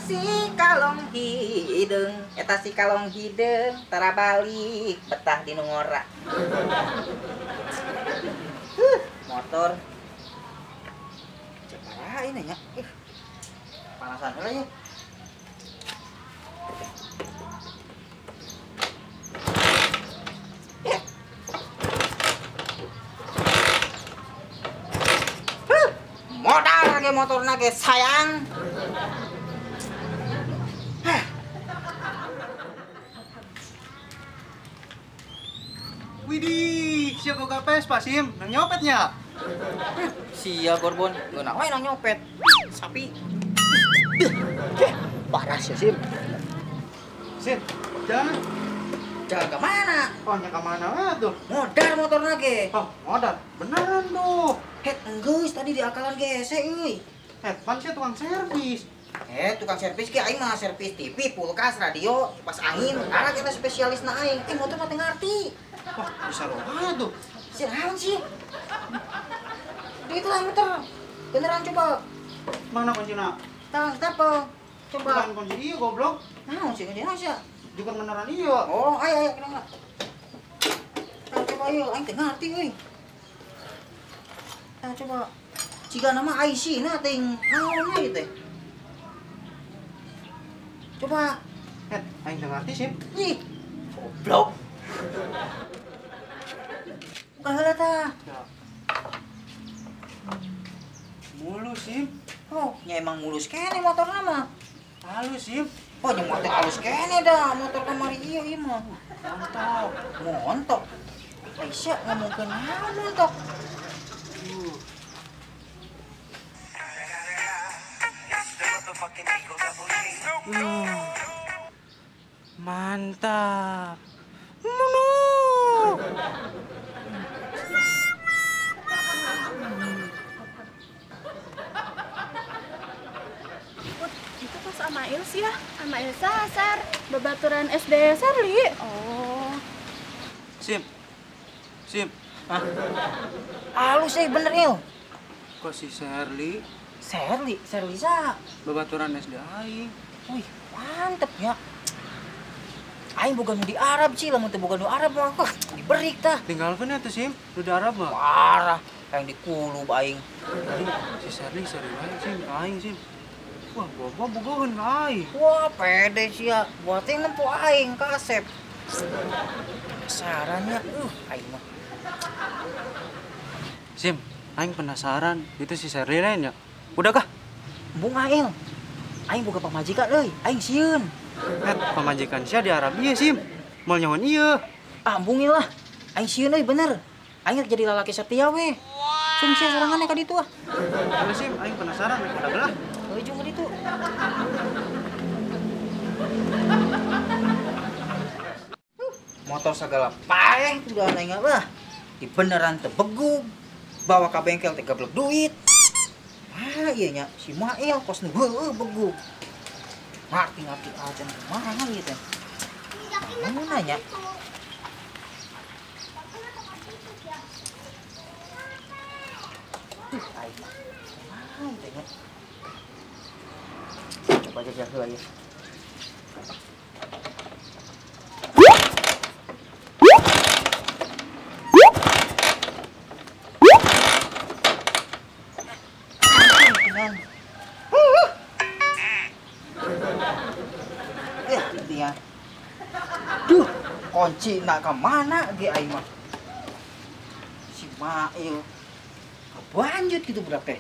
Si kalong hideung, eta si kalong hideung tara balik betah di nu ngora. Motor. Cepara ini nya. Panasan heula nya. Modal ge motorna ge sayang. Widih, siapa boga Vespa Sim? Nang nyopetnya. Sia Gorbon, geunah we nang nyopet. Sapi. Parah sia Sim. Sim, jalan. Jalan ke mana? Oh, nya ke mana we tuh? Modal motorna ge. Oh, modal. Beneran tuh. Het enggeus tadi di akalan gese euy. Het, pan sia tukang servis. Tukang servis ge aing mah servis TV, kulkas, radio, kipas angin. Karena kita spesialis na aing. Motor mah teu ngarti. Wah, bisa loh tuh. Sirahan sih. Itu lah muter. Beneran coba. Mana kuncinya? Tang, stapel. Coba. Bukan kunci iya goblok. Naon sih kunci naon sih? Juga beneran iya. Oh, ayo ayo kenapa? Tang coba ieu aing teu ngarti euy. Tang coba. Jika nama IC na ting naon nya ieu teh. Coba. Aing teu ngarti sih. Ih, goblok. Buka heula tah. Mulus Sim. Oh, nya emang mulus kene motorna mah. Halus Sim. Oh, nya motor halus kene dah, motor kamari ieu ieu mah. Montok. Montok. Aisyah ngomongkeun naon montok. Mantap. Itu pas sama Il sih ya? Sama Il sasar. Babaturan SD Serli. Oh. Sim. Sim. Hah? Halus sih bener Il. Kok si Serli? Serli? Serli sa? Babaturan SD aing. Wih, mantep ya. Aing boga nu di Arab sih, lamun teu boga nu Arab mah wah, diberik tah. Tinggalkeun atuh Sim, nu di Arab mah. Parah, yang dikulub aing. Tadi si Serli seri wae Sim, aing Sim. Wah, boga bogoheun ka aing. Wah, pede sia. Buat teh nempo aing ka Asep. Penasaran ya, aing mah. Sim, aing penasaran, itu si Serli lain ya? Udah kah? Embung aing. Aing boga pamajikan euy, aing sieun. Het, pamajikan sia di Arab ieu Sim. Moal nyahoan ieu. Ah, embung lah. Aing sieun euy bener. Aing jadi lalaki setia we. Sung sia sorangan ka ditu ah. Halo Sim, aing penasaran udah gelah. Euy jeung ka ditu. Motor segala paeh udah aing lah. Di beneran teu begug. Bawa ka bengkel teh gablek duit. Ah iya nya si Mail kos nu heueuh begug. Ngerti-ngerti aja kumaha ieu teh. Mana nya? Aing mah. Kumaha teh nya? Coba aja heula ya. Ya, dia. Duh, kunci nak ke mana ge aing mah. Si Mail. Kebanjut gitu budak teh.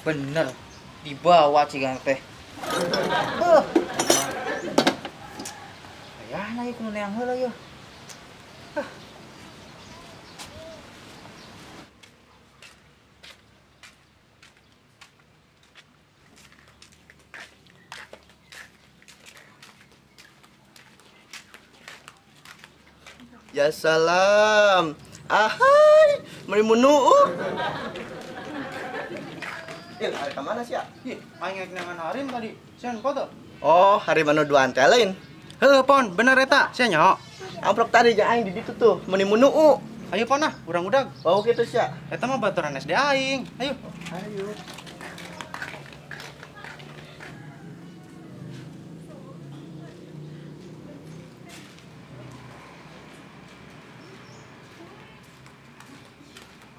Bener, dibawa cigang teh. Ayah ieu kudu neang heula ieu. Ya salam. Ahai, mari munu. Il, hari ke mana sih ya? Ih, aing rek neangan harim tadi. Sia foto. Oh, hari manu duaan teh lain. Heuh, Pon, bener eta. Sia nyaho. Amplop tadi jeung aing di ditu tuh, meuni munuu. Ayo panah, urang udag. Bau kitu sia. Eta mah baturan SD aing. Ayo. Ayo.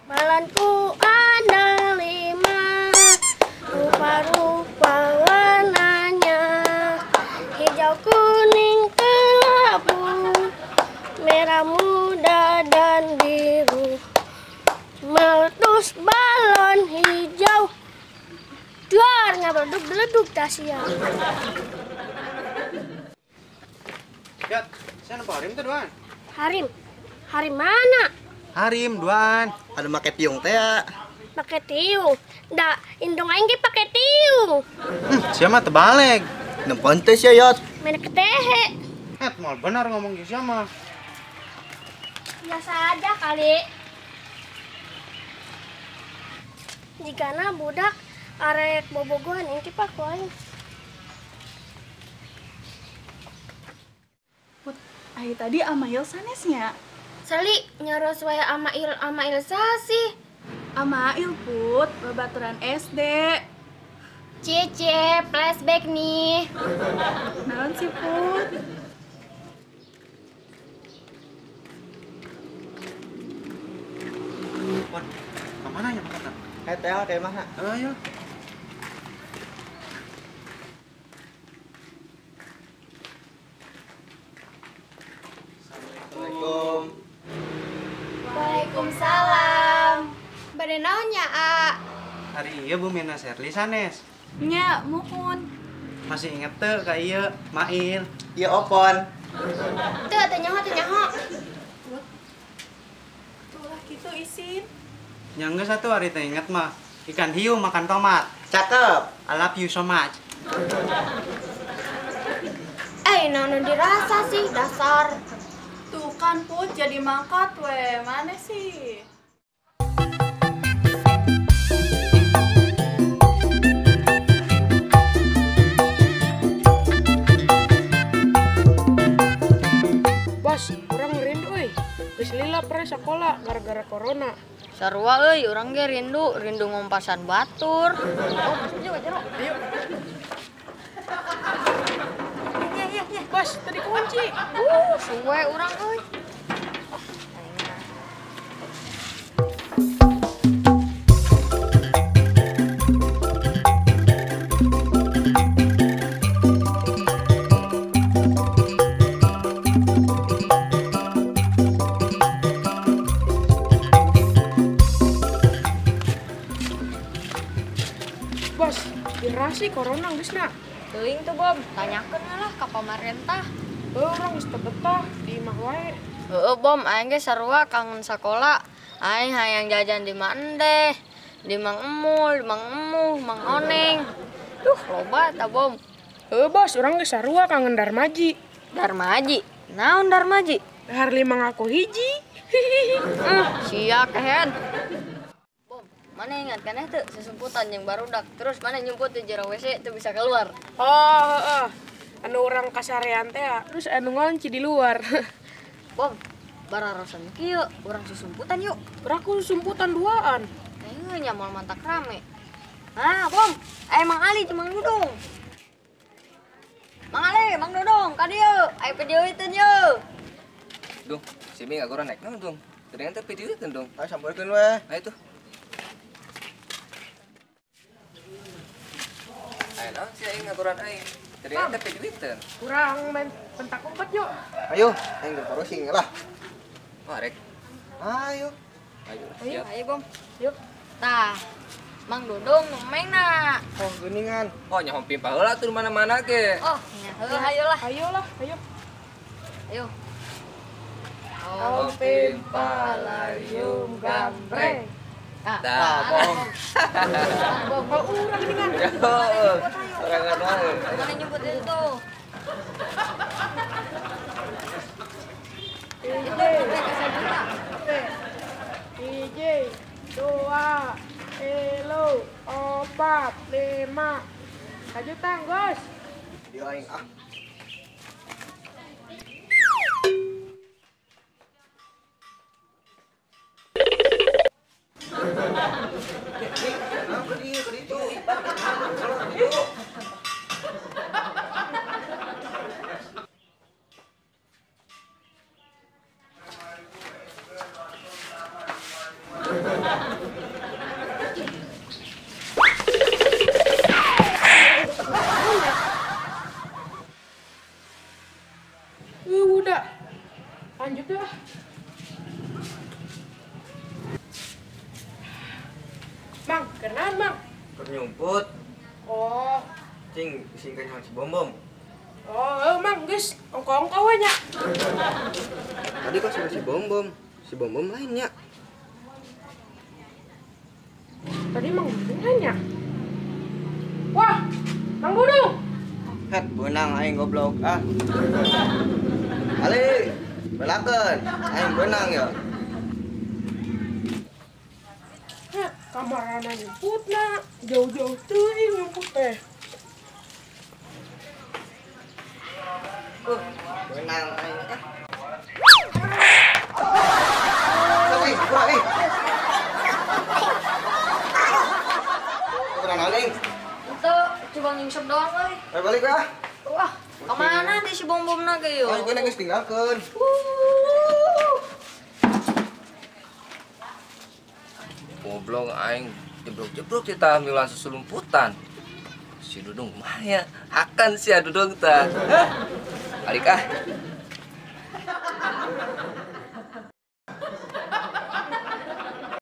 Balonku ada 5, rupa-rupa warnanya, hijau, kuning, kelabu, merah muda dan biru. Meletus balon hijau, duar ngabeleduk-beleduk tasia. Yat, saya nampak harim tuh duan. Harim? Harim mana? Harim duan. Aduh make tiung teh ya. Make tiung. Da, indung aing ge pake tiung. Sia mah terbalik. Nempon teh sia yot. Mana ketehe. Mal benar ngomong ge sia mah. Biasa aja kali. Jigana budak arek bobogohan engke pak ku aing. Put, ai tadi Amail sanesnya. Sali, nyaros wae Amail Amail sah sih. Amail Put, babaturan SD. Cece, flashback nih. Naon sih Put? Pon, kemana ya makan? Teh, teh mah. Ayo. Assalamualaikum. Waalaikumsalam. Bade naon nya, A? Hari ieu Bu Mina Serli sanes. Nya, muhun. Masih inget teu ka ieu, Mail. Ieu opon. Teu, teu nyaho, teu nyaho. Put. Tulah kitu isin. Nya geus atuh ari teh inget mah. Ikan hiu makan tomat. Cakep. I love you so much. Naon dirasa sih dasar. Tuh kan Put, jadi mangkat we. Mana sih? Bos, urang rindu euy. Geus lila pre sakola gara-gara corona. Sarua euy, urang ge rindu, rindu ngompasan batur. Oh, masuk juga jero. Ayo. Iya. Bos, tadi kunci. Suwe urang euy. Bos, dirasi corona geus na. Teuing tuh Bom, tanyakeun lah ka pamarentah. Heuh, urang geus teu betah di imah wae. Heueuh Bom, aing ge sarua kangen sakola. Aing hayang jajan di Mang Endeh, di Mang Emul, di Mang Emuh, Mang Oneng. Duh, loba eta Bom. Heueuh Bos, urang geus sarua kangen Darmaji. Darmaji? Naon Darmaji? Dahar lima ngaku hiji. Sia kehen. Bom, mana ingat kan teu sesumputan jeung barudak, terus mana nyumput di jero WC teu bisa keluar. Oh, heeh. Anu urang kasarean teh, terus anu ngonci di luar. Bom, bararosan kieu, urang susumputan yuk. Urang ku susumputan duaan. Heuh, nya moal mantak rame. Ah, Bom, Mang Ali jeung Mang Dudung. Mang Ali, Mang Dudung, ka dieu, aya video iteun yeuh. Dung, si Mi ngagoran naik naon, Dung? Teuing teh video iteun, Dung. Ayo sampeurkeun we. Ayo tuh. Ayo naon si aing ngagoran aing. Teuing teh video iteun. Kurang main pentak umpet yuk. Ayo, aing ge porosing lah. Oh, rek. Ayo. Ayo, Ayo, siap. ayo Bom. Yuk. Tah, Mang Dudung numeng na. Oh, geuningan. Oh, nya hompim paheula tuh mana-mana ge. Oh, nya heuh ayolah. Ayolah, ayo. Ayo. Om pimpa layung gambreng. Tah, Bom. Bom, oh, urang geuningan. Yo, sorangan wae. Mana nyebut itu tuh? Hiji, dua, tilu, opat, lima. Kajutan, Gus. Dia aing ah. Cing, singkan si Bom-bom. Oh, Mang, geus ongko-ongko we nya. Tadi kok sudah si Bom-bom. Si Bom-bom lainnya. Tadi Mang Dudung lainnya. Wah, Mang Dudung. Het, beunang aing goblok ah. Ali, belakeun. Aing beunang ya. Het, kamarana nyumputna, jauh-jauh teuing nyumput teh. Beunang aing ah. Tapi kurang ih. Kurang naon aing? Itu cuma nyungsep doang euy. Ayo balik ah. Wah, kemana di si Bom-bomna ge yo? Aing geus geus tinggalkeun. Goblok aing jebrok-jebrok kita milan susulumputan. Si Dudung mah ya, akan si Dudung tah. Balik ah.